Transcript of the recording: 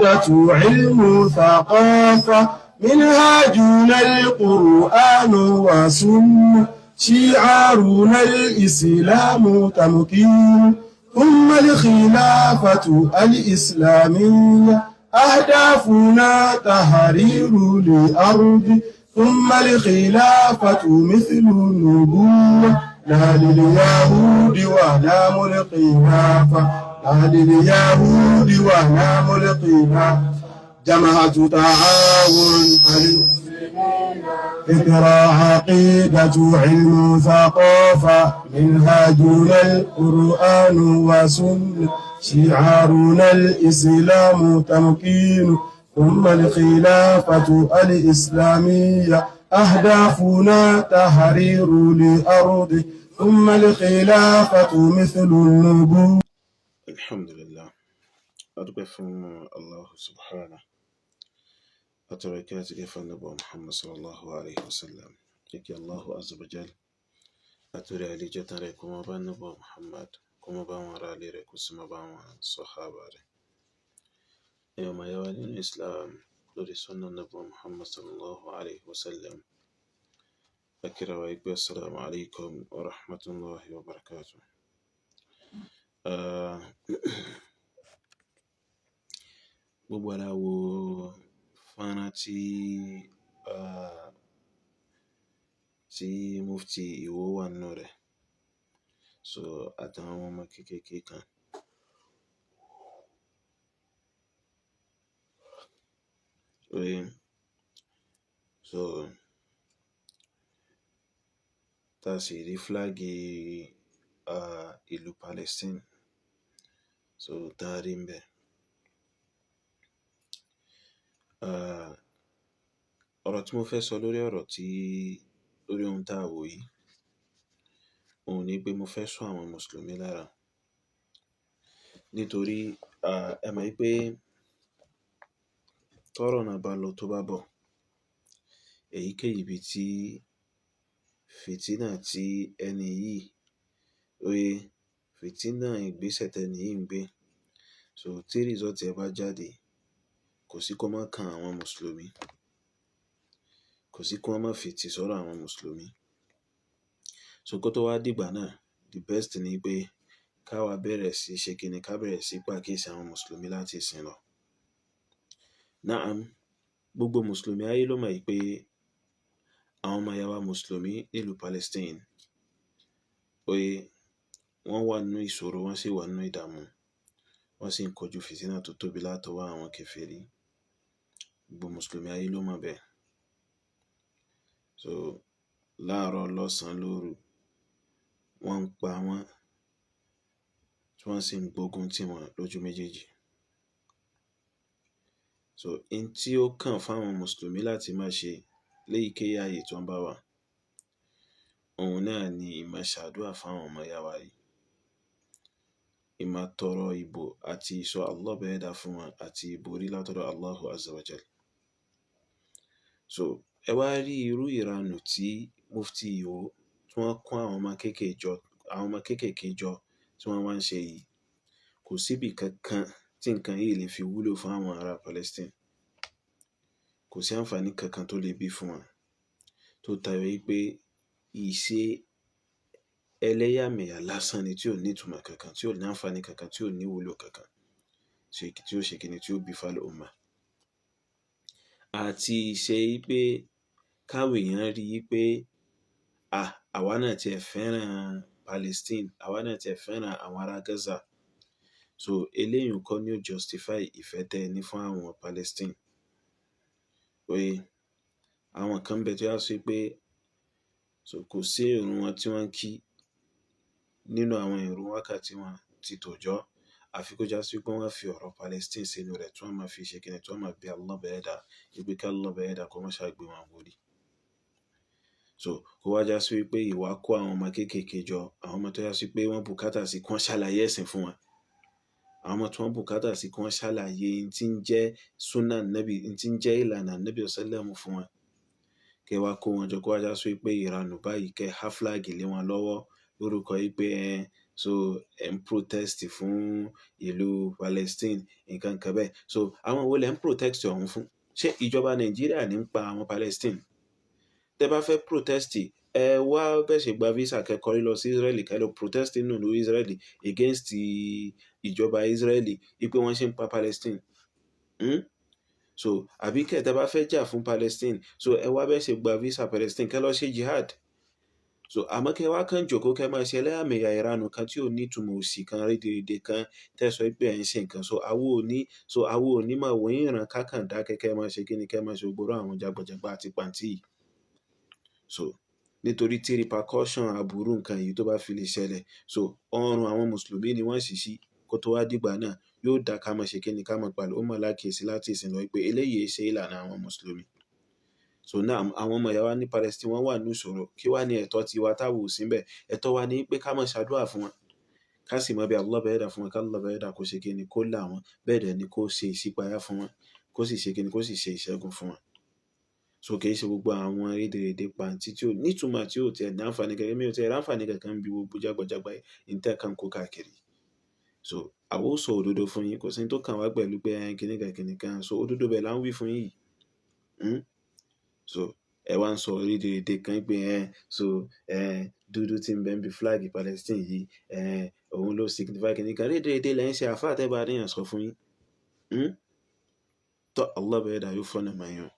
عقيدة علم ثقافة منهاجنا القرآن وسنة شعارنا الإسلام تمكين ثم الخلافة الإسلامية أهدافنا تحرير لأرض ثم الخلافة مثل النبوة لا لليهود ولا الخلافة لا لليهود ولا الخلافة جماعة تعاون فكرة عقيدة علم ثقافة منهاجنا القرآن وسنة شعارنا الإسلام تمكين ثم الخلافة الإسلامية أهدافنا تحرير لأرض ثم الخلافة مثل النبوة. Alhamdulillah, a dúpẹ́ fún Allah subhanahu àtọrọ ìkẹ́ àti ìgẹ̀ fún Ànábì Muhammad sallallahu alayhi wa sallam. Jẹ́ kí Allahu azza wa jal àtòrí àlejò tán rẹ̀ kó máa bá Ànábì Muhammad, kó máa bá àwọn ará ilé rẹ̀, kó sì máa bá àwọn sàhábà rẹ̀. Ẹ̀yin ọmọ ìyá wa nínú Islam lórí sunnah Ànábì Muhammad sallallahu alayhi wa sallam, a kíra wa pé assalamu alaikum wa rahmatullahi wa barakatuh. Gbogbo wa la wo fọ́nrán tí Mufti Ìwó wà nínú rẹ̀, so àtàwọn ọmọ kéékèèké kan. Oye, so tá a sì rí fúláàgì ìlú Palestine, so tá a rí ńbẹ̀. Ọ̀rọ̀ tí mo fẹ́ sọ lórí ọ̀rọ̀ tí lórí ohun tá a wò yìí, òun ni pé mo fẹ́ sọ àwọn Mùsùlùmí lára. Nítorí ẹ mọ̀ wípé tọ́rọ̀ náà bá lọ tó bá bọ̀, èyíkéyìí ibi tí fìtínà tí ẹni yìí, oye, fìtínà ìgbésẹ̀ tẹni yìí ń gbé. So tí result ẹ̀ bá jáde, kò sí kó má kan àwọn Mùsùlùmí. Kò sí kí wọ́n má fi tì sọ́rọ̀ àwọn Mùsùlùmí. So kó tó wá dìgbà náà, the best ni pé ká wá bẹ̀rẹ̀ sí ṣe kíni, ká bẹ̀rẹ̀ sí pàkíyèsí àwọn Mùsùlùmí láti ìsìn lọ. Na'am, gbogbo Mùsùlùmí ayé ló mọ̀ pé àwọn ọmọ ìyá wa Mùsùlùmí nílùú Palestine, oye, wọ́n wà nínú ìṣòro, wọ́n sì wà nínú ìdààmú, wọ́n sì ń kojú fìtínà tó tóbi látọwọ́ àwọn kèfèrí. Gbogbo Mùsùlùmí ayé ló mọ̀ bẹ́ẹ̀. So láàárọ̀, lọ́sàn-án, lóru, wọ́n ń pa wọ́n, tí wọ́n sì ń gbógun tì wọ́n lójú méjèèjì. So in tí ó kàn fáwọn Mùsùlùmí láti máa ṣe léyìíkéyìí ààyè tí wọ́n bá wà, òun náà ni ìmá ṣàdúà fáwọn ọmọ ìyá wa yìí. Ìmá tọrọ ìbò àti ìṣọ́ Allah bẹ́ẹ̀dá fún wọn àti ìborí látọ̀dọ̀ Allahu azza wa jal. So ẹ wá rí irú ìranù tí Mufti Ìwó tí wọ́n kó àwọn ọmọ kéékèèké jọ, àwọn ọmọ kéékèèké jọ tí wọ́n wá ń ṣe yìí. Kò síbi kankan tí nǹkan yìí lè fi wúlò fún àwọn ará Palestine. Kò sí àǹfààní kankan tó lè bí fún wọn tó tayọ wípé ìṣe ẹlẹ́yàmẹ̀yà lásán ni tí ò ní ìtumọ̀ kankan, tí ò ní àǹfààní kankan, tí ò ní ìwúlò kankan, tí ó ṣe kíni, tí ó bí fún al-ummah. Àti ìṣe wípé káwọn èèyàn rí wípé à, àwa náà tí ẹ fẹ́ràn Palestine, àwa náà tí ẹ fẹ́ràn àwọn ará Gaza. So eléyìí kọ́ ni ó justify ìfẹ́ tẹ́ ẹ ní fún àwọn Palestine. Oye, àwọn kan ń bẹ tó já sí pé so kò sí ìrun wọn tí wọ́n ń kí nínú àwọn ìrun wákàtí wọn ti tòjọ́, àfi kó já sí pé wọ́n fi ọ̀rọ̀ Palestine sínú rẹ̀ tí wọ́n máa fi ṣe kíni, tí wọ́n máa bẹ Allah bẹ́ẹ̀dá wípé kí Allah bẹ́ẹ̀dá kó má ṣe gbé wọn borí. So kó wá já sí wípé ìwà kó àwọn ọmọ kéékèèké jọ, àwọn ọmọ tó já sí pé wọ́n bùkátà sí kí wọ́n ṣàlàyé ẹ̀sìn fún wọn. Àwọn ọmọ tí wọ́n bùkátà sí kí wọ́n ṣàlàyé n tí ń jẹ́ sunnah Nabi, n tí ń jẹ́ ìlànà Nabi sallam fún wọn. Kẹ́ wá kó wọn jọ kó wá já sí wípé ìranù báyìí kẹ́ há flag lé wọn lọ́wọ́ lórúkọ wípé ẹ So ẹ̀ ń protest fún ìlú Palestine, nǹkan kan bẹ́ẹ̀. So àwọn wo lẹ̀ ń protest ọ̀hún fún? Ṣé ìjọba Nàìjíríà ní ń pa àwọn Palestine? Tẹ́ bá fẹ́ protest, ẹ wá bẹ́ẹ̀ ṣe gba visa, kẹ́ kọrí lọ sí Israeli, kẹ́ lọ protest nínú ìlú Israeli against ìjọba Israeli wípé wọ́n ṣe ń pa Palestine. So àbí kẹ́ tẹ́ bá fẹ́ jà fún Palestine, so ẹ wá bẹ́ẹ̀ ṣe gba visa Palestine, kẹ́ lọ ṣe jihad. So àmọ́ kẹ́ wá kàn jókòó, kẹ́ máa ṣe ẹlẹ́yàmẹ̀yà, ìranù kan tí ò ní ìtumọ̀, òsì kan, rédèrèdè kan tẹ́ sọ pé ẹ̀ ń ṣe nǹkan. So àwa ò ní máa wò yín ìran kákàn dákẹ́, kẹ́ máa ṣe kíni, kẹ́ máa ṣe gbogbo àwọn jagbajàgba àti pàǹtí yìí. So nítorí tí repercussion aburú nǹkan yìí tó bá fi lè ṣẹlẹ̀, so ọrùn àwọn mùsùlùmí ni wọ́n sì sí. Kó tó wá dìgbà náà, yóò dá ká máa ṣe kíni, ká máa pàlọ́ ó mọ̀ lákìyèsí láti ìsìn lọ pé eléyìí ṣe ìlànà àwọn mùsùlùmí. So náà, àwọn ọmọ ìyá wa ní Palestine, wọ́n wà ní ìṣòro. Kí wá ní ẹ̀tọ́ tiwa táwa ò sí ńbẹ̀? Ẹ̀tọ́ wa ní pé ká máa ṣàdúrà fún wọn, ká sì mọ bí Allah bẹ́ẹ̀ dà fún wọn, ká Allah bẹ́ẹ̀ dà kó ṣe kíni, kó là wọ́n, bẹ́ẹ̀ dẹ̀ ni kó ṣe ìṣípayá fún wọn, kó sì ṣe kíni, kó sì ṣe ìṣẹ́gun fún wọn. So kì í ṣe gbogbo àwọn rédèrèdè pàǹtí tí ò nítumọ̀, tí ò tiẹ̀ ní àǹfààní kankan. Mi ò tiẹ̀ ráǹfààní kankan bí gbogbo jágbajàgba yìí ń tẹ́ kan kó káàkiri. So àwa ó sọ òdodo fún yín, kò sí ní tó kàn wá pẹ̀lú pé kíní kan kíní kan. So òdodo bẹ̀ là ń wí fún yín yìí. So ẹ wá ń sọ rédèrèdè kan pé so dúdú tí ń bẹ níbi flag Palestine yìí, òun ló signify kíní kan. Rédèrèdè lẹ́ ń ṣe, àfáà tẹ́ bá ríyàn sọ fún yín. Tọ́ Allah bẹ́ẹ̀ dà yóò fọ́nà mọ̀ yín o.